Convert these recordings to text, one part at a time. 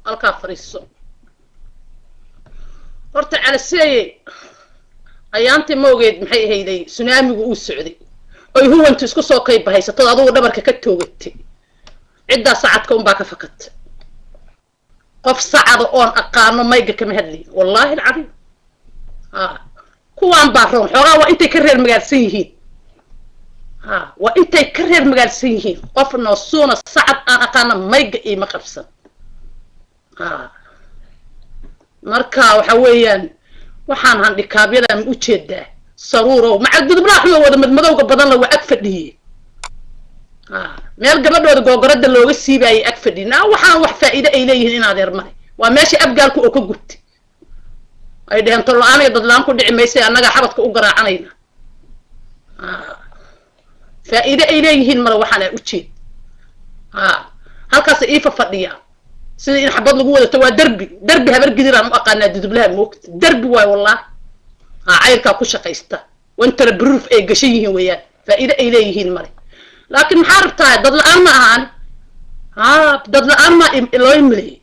Halkaa fadhiiso horta. Calaseeye, ayaantii ma ogeed maxay ahayday sunaamigu uu socday oy huwantu isku soo kay bahaysatood adugu dhabarka ka toogatay? Ciddaa Sacadka unbaa ka fakatay. Qof Sacada oon aqaano mayga kama hadlayin, wallaahi alcadiim. Ha, kuwaan baa roon xoogaa, waa intay ka reer magaalsan yihiin. Ha, waa intay ka reer magaalsan yihiin. Qof noosuuna Sacad aan aqaano mayga iima qabsan. Ha, marka waxa weeyaan waxaan handhikaabyadan ma ujeedaa saruurow maca gudublaha xuma wada madmadowga badanla waa ag fadhiyey. Ha, meel gabadhooda googorada looga siibaayay ag fadhiye. Na waxaan wax faa'iide ay leeyihiin in adeer male. Waa meesha Abgaalku oo ka gubtay ay dheheen tollo-aan iyo dadlaan ku dhici maysay, annagaa xabadka u garaacanayna. Faa'iide ay leeyihiin male waxaan aa ujeed. Ha, halkaasa iifa fadhiyaa sida in xabad lagu wadato. Waa derbi, derbi Habar Gidiraan u aqaanaa Dudublaha moogta. Derbi waay wallah. Ha, cayrkaa ku shaqaysta wantara proof ay gashan yihiin weeyaan. Faa'iide ay leeyihiin male, laakiin maxaa rabtaa? Dad la-aan ma ahaani. Ha, dad la-aan ma loo milayay.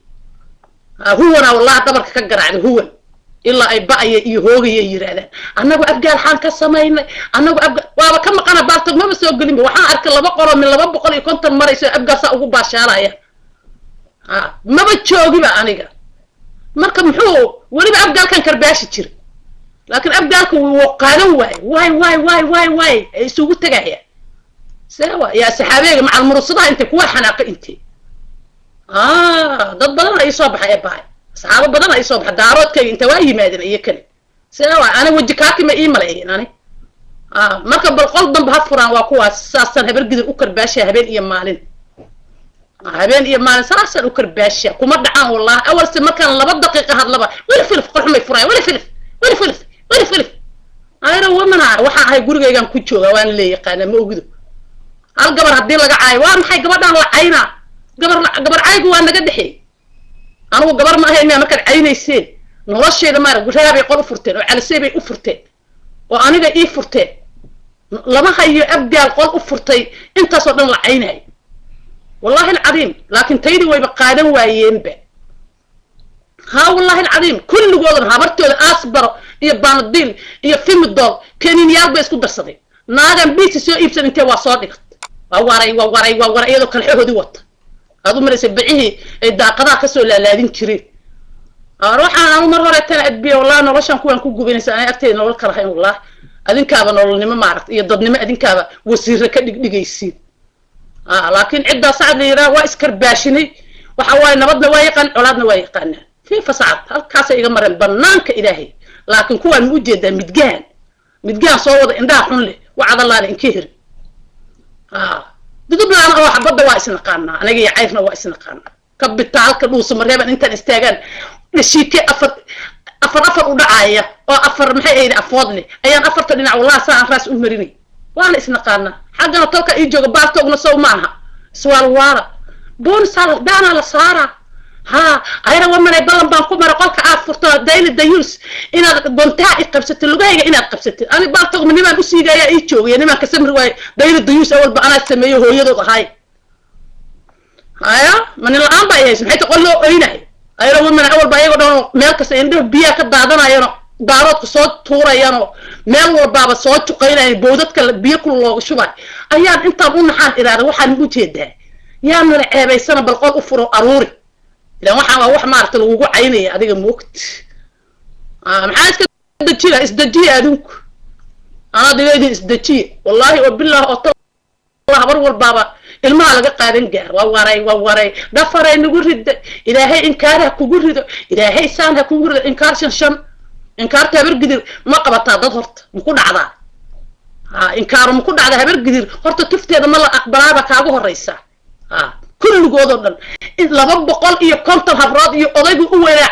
Huwana wallahi dhabarka ka garaacda huwan ilaa ay ba'aya iyo hoogaya yiraahdaan annagu Abgaal xaan ka samaynay, annagu Abgaal waaba ka maqana. Baartog maba soo gelinba. Waxaan arkay laba qoro min 250 marayso Abgaal saa ugu baashaalaya. Ha, maba joogiba aniga. Marka muxuu weliba Abgaalkan karbaashi jira, laakiin Abgaalka wuu qaadan waaye. Waay waay waay waay waay, ay isugu tegaya sewa yaa saxaabeega macal murugsadaha intay kuwa xanaaqa intay. Dad badan ay soo baxay ee bahay, asxaabo badan ay soo baxay, Daaroodkayga inta waa yimaadeen iyo kale. Sewa ani weji kaakima ii maleeyeen ani. Marka bal qol dambe ha furaan. Waa kuwaas saasaan Habargidir u karbaashaya habeen iyo maalin, habeen iyo maalin saasaan u karbaasha. Kuma dhacaan wallahi. Awalse markaan 2 daqiiqa hadlaba weli filif qolxumay furaya, weli filif, weli filif, weli filif. Ayra wamana waxaan ahay gurigaygaan ku jooga, waana lee yaqaanaa. Ma ogido hal gabar haddii laga caayo, waa maxay gabadhaan la caynaa? Gabar gabar caygu waa naga dhexeey. Anigu gabar ma ahayn miya markaad caynayseen? Nolosheeda maarag raabay qol u furteen oo Calisey bay u furteen oo aniga ii furteen. Lama hayo Abgaal qol u furtay intaasoo dhan la caynayo, wallahi alcadiim. Laakiin taydii wayba qaadan waayeenba. Ha, wallahi alcadiim, kulligoodan habartooda aasbaro iyo Panadol iyo Femidol kaniiniyaal bay isku darsadeen. Naagan biisi soo iibsan intee waa soo dhigat. Waa waray, waa waray, waa waray, iyadoo kalxahoodii wata. Aad u maraysa bicihii ay daaqadaha kasoo laalaadin jireen. Waxaan anu mar horeetana adbiya wallahi noloshan kuwaan ku gubinaysa anay agteeda nolol ka lahayn. Wallahi adinkaaba nololnimo maaragta iyo dadnimo adinkaaba wasiire ka dhigdhigaysiin. Laakiin ciddaa Sacad la yidhaha waa iskarbaashinay. Waxa waaye nabadna waa yaqaan, colaadna waa yaqaanaa. Fiifa Sacad halkaasay iga mareen banaanka Ilaahay. Laakiin kuwaan ma ujeedaa midgahan, midgahan soo wada indhaha xun leh, wacdalaana inka heri. Dudublaana oo xabadda waa isnaqaanaa, aniga iyo Cayrna waa isnaqaanaa. Kabitaalka Dhuusamareeban intaan istaagaan dhashiike afar afar afar u dhacaaya oo afar maxay ahayd afood leh ayaan afarta dhinac wallahi saa aan raas u marinay. Waana isnaqaanaa. Xaggana tolka ii jooga Baartoogna sow maaha iswaalwaala boonisaa daanaa la saaraa. Ha, ayra wamanay ballan baan ku maray qolka aad furto Daily Dayus inaad gontaha i qabsatid, lugahayga inaad qabsatid. Ani Baartoogma nimaan usiigayaa ii joogaya, nimaan ka samri waayo. Daily Dayus awalba anaa sameeyo hooyadood ahay. Haya, mani la-aan baa haysa. Maxay ta qol loo oynayo? Ayra wamana awalba ayagoo dhan meel kasta indhaha biyaha ka daadanayano, Daaroodka soo tuurayanoo meel walbaaba soo juqaynayan, bowdadka biyo kul looga shubayo ayaan intaan u naxaan iraada. Waxaan ujeedaa yaa nala ceebaysana bal qol u furo aruuri ilan. Waxaan waa wax maaragta lagugu caynaya adiga moogta. Maxaa iska dejina? Isdejiya adinku, anaa diga idin isdejiya wallaahi oo bilah oo ta habar walbaaba ilmaha laga qaadan gaar. Waa waray, waa waray, dhafaray nagu rida. Ilaahay inkaar ha kugu rido, Ilaahay saan ha kugu rido. Inkaar shan shan inkaarta Habargidir ma qabataa dad horta maku dhacdaa? Ha, inkaaru maku dhacdaa Habargidir horta? Tufteeda ma la aqbalaaba kaagu horeysaa? Ha, kulligood oo dhan 250 habrood iyo odaygu u weynaa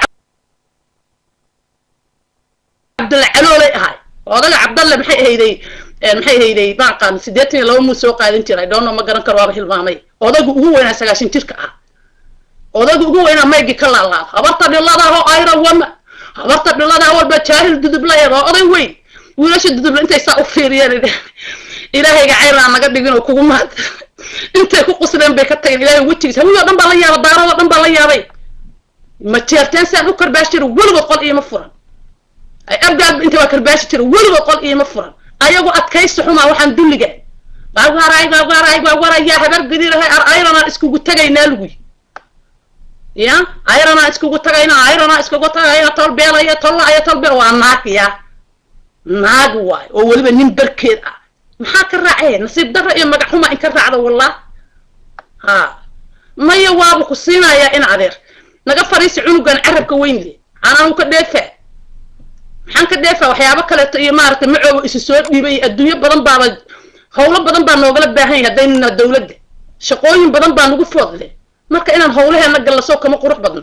Cabdalle Caloolay ahay. Odaga Cabdalle maxay ahayday, maxay ahayday baan 82 muu soo qaadan jiray dhoono, ma garan karo, waaba hilmaamay. Odaygu ugu weynaa 90 jirka ah, odaygu ugu weynaa maygii ka laalaada habarta dhiladaho ayra wama habarta dhilada walba jaahil Dudublaya. Waa oday weyn. Wiilasha Dudubla intay saa u fiiriyeen, Ilaahayga cayraan naga dhigin oo kugu mahad, intay ku qusleen bay ka tageen. Ilaahay wejigiis hawiyoo dhan baa la yaaba, Daaradoo dhan baa la yaabay. Ma jeerteen saan u karbaashi jira weligood qol iima furan. Ay abgaab inta waa karbaashi jira, weligood qol iima furan. Ayagu adkaysi xumaa, waxaan dulliga wawaray wawaray wawaray yaa habar gidirahay ayranaan iskugu tagaynaa lagu ya ayranaan iskugu tagaynaa, ayranaan iskugu tagaynaa, tol beelaya tolla aya tol beel. Waa naag, ya naag waay, oo weliba nin barkeed ah. Maxaa ka raacee? Nasiib darra iyo magac xuma in ka raacda. Wallah ha maya, waaba ku siinayaa in adeer naga fariisi. Cunugan carabka weyn le anaan ka dheefaa, maxaan ka dheefaa? Waxyaabo kaleeto iyo maaragtay macooba isu soo dhiibay. Adduunyo badan baaba, hawlo badan baa noogala baahan yahay haddaynuna dawladda. Shaqooyin badan baa nagu foodle. Marka inaan hawlaheena gallasoo kama qurux badno.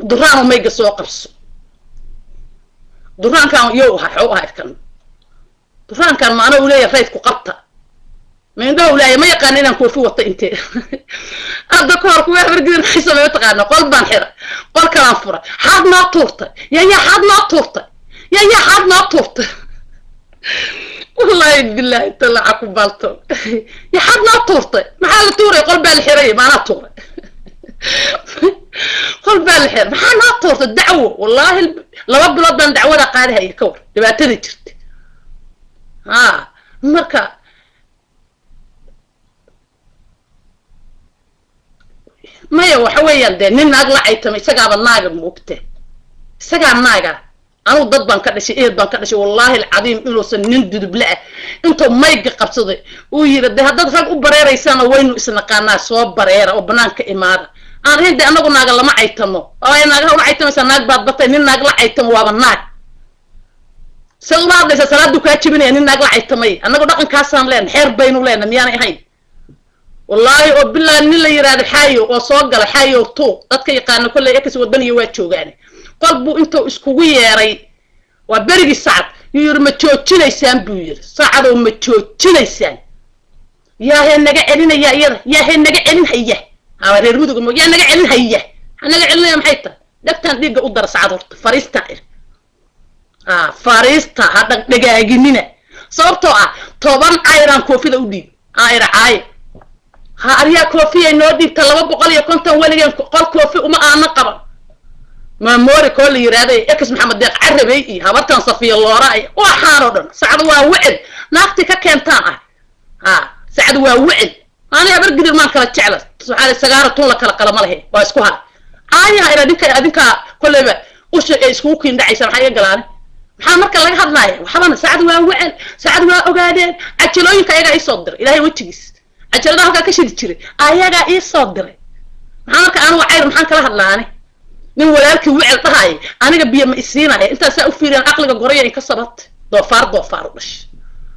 Duraano mayga soo qabso. Duraankan yow ahaa, xoo ahaa kan duraankan maana uu leeyahay raydku qabta mindhaha ulaaya. Ma yaqaana inaan koofi wato. Intee hadda ka hor kuwa habargidir maxay sameey taqaana? Qol baan xira, qol kalaan fura. Xaad noo tuurtay ya ya, xaad noo tuurtay ya ya, xaad noo tuurtay. Wallahi billahi talaca ku baalto ya, xaad noo tuurtay. Maxaa la tuuray? Qol baa la xiray, maanaa tuuray? Qol baa la xiray, maxaa noo tuurtay? Dacwo, wallahi 2 bilood baan dacwada qaadahaya. Ka war dhibaatada jirta. Ha marka maya, waxa weeyaan dee nin naag la caytama isagaaba naaga moogta, isagaa naaga. Anugu dad baan ka dhashay, eed baan ka dhashay. Wallaahi alcadiim inuusan nin duduble ah intuu mayga qabsaday uu yiri dee haddaad rag u bareeraysaana waynu isnaqaanaa, soo bareera oo banaanka imaada. Aan ahayn dee anagu naaga lama caytamo. Waay naagaha ula caytamaysaa? Naag baad batay. Nin naag la caytamo waaba naag. Saad ula hadlaysaa? Salaaduu kaa jebinaya nin naag la caytamay. Annagu dhaqankaasaan leena, xeer baynu leena, miyaanay ahayn? Wallaahi oo bilaa nin la yidhaahdo xaayo oo soo gala xaayo tuuq dadka yaqaana kolley ekas wadaniya waa joogaane. Qol buu intuu iskugu yeeray, waa berigii Sacad, yuu yidhi ma joojinaysaan buu yidhi. Sacadow ma joojinaysaan? Yaahee naga celinaya iyada, yaahee naga celin haya. Hawa reer Muduga mo yaa naga celin haya? Maxaa naga celinaya? Maxay tahay? Dhegtaan dhiigga u dara Sacad horta. Fariista ir ha, fariista ha dhagdhagaaginina, sababtoo ah 10 cayraan koofida u dhiib aa ira caaye ha. Aryaa koofiyay noo dhiibta 250. Weligeen qol koofi uma aana qaban. Maamoori koo la yiraahday ex Maxamed Deeq Carabey iyo habartan Safiya Loora iyo waxaan oo dhan. Sacad waa wecel, naagtii ka keentaan ah. Ha, Sacad waa wecel. Ani habar gidir maan kala jecla. Waxaa sagaara tun la kala qala ma lehe, waa isku hal caayaha ira. Adinka adinka kolleyba usha ay iskugu kiindhacaysa. Maxaa iga galaane? Maxaa marka laga hadlaaya? Waxbana Sacad waa wecel, Sacad waa ogaadeen. Cajalooyinka ayagaa iisoo diray, ilaahay wejigiis cajalada halkaa ka shidi jiray ayagaa iisoo diray. Maxaa marka anigu cayr maxaan kala hadlaane? Nin walaalkii wecel dhahaaya aniga biyo ma isiinaya? Intaasaa u fiiriyaan caqliga goraya in ka sabat. Doofaar doofaar u dhashay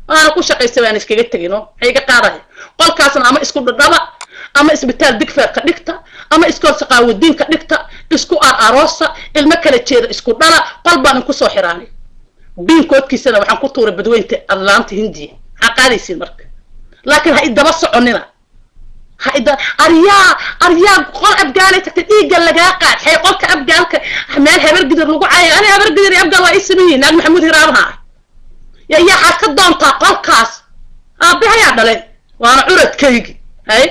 waana ku shaqaysta, waan iskaga tegin oo maxay iga qaadaya qolkaasna? Ama isku dhadhaba, ama isbitaal digfeerka dhigta, ama iskool saqaawadiinka dhigta, isku ar aroosa, ilmo kala jeeda isku dhala. Qol baan inku soo xiraanay, biinkoodkiisana waxaan ku tuuray badweynta Atlaanta Hindiya. Maxaa qaadaysiin marka? Laakiin ha idaba soconina, ha ida. Aryaa aryaa, qol abgaalay tagtay, dhiigga lagaa qaad. Xay qolka abgaalka meel habar gidir lagu caaya. Ani habar gidir iyo abgaal waa ii siman yihiin. Naag Maxamuud Hiraabaha ah ya yaa xaad ka doontaa qolkaas? Aabahayaa dhalay, waana curadkaygi. Hay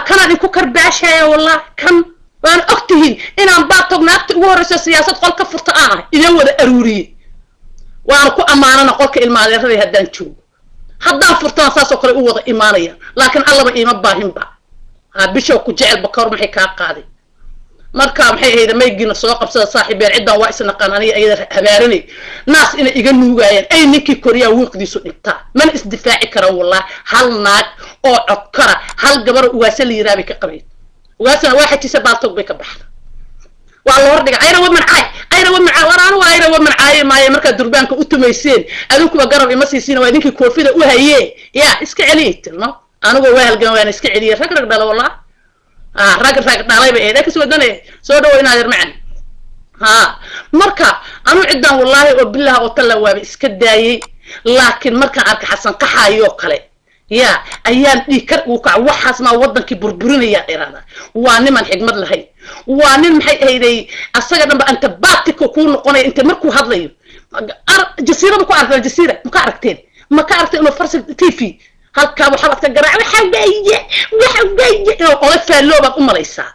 kanaan inku karbaashaya. Wallah kan waana og tihiin inaan baatog naagta ugu horreyso siyaasad qol ka furta aan ahay, idin wada aruuriyey, waana ku ammaanana qolka ilma adeeraday. Haddaan joogo, haddaan furtaan saasoo kale u wada imaanaya, laakiin allaba iima baahinba. Ha bishow ku jecel bakor maxay kaa qaaday? Marka maxay ahayd? Maygiina soo qabsada saaxiibeen. Ciddan waa isnaqaan aniga iyada habaaranay naas inay iga nuugaayaan. Ay ninkii koriyaa wiiqdiisu dhibtaa, mana isdifaaci karaan. Wallah hal naag oo codkara, hal gabaro ugaasa la yiraa bay ka qabayn. Ugaasana waa xajisa, baaltog bay ka baxda, waa la hordhiga. Ayra wa mancaay, ayra wa mancaay, war anigu ayra wa mancaaye maaye. Markaad durbaanka u tumayseen adinkuba garab ima siisiin, waa idinkii koofida u hayee. Yaa iska celiyay tirno? Anigoo waa halgan, waana iska celiyay. Rag rag dhala, wallah rag rag dhalay bay ahayd. Kas wadane soo dhawo inaad macan. Ha marka anu ciddan wallaahi oo bilah oo talla waaba iska daayey, laakiin markaan arka Xasan qaxaayoo kale ya ayaan dhiig kar ugu kaca. Waxaas maa waddankii burburinaya irada. Waa niman xigmad lahayn, waa nin maxay ahayday asaga dhanba antibatico kuu noqonaya inta markuu hadlayo. Jasiira ma ku aragteen? Jasiira ma ka aragteen? Ma ka aragteen inuu Farsal TV halkaa waxaad ka garaac? Waxa weeye, waxa weeye inuu oday faalloo baad u malaysaa.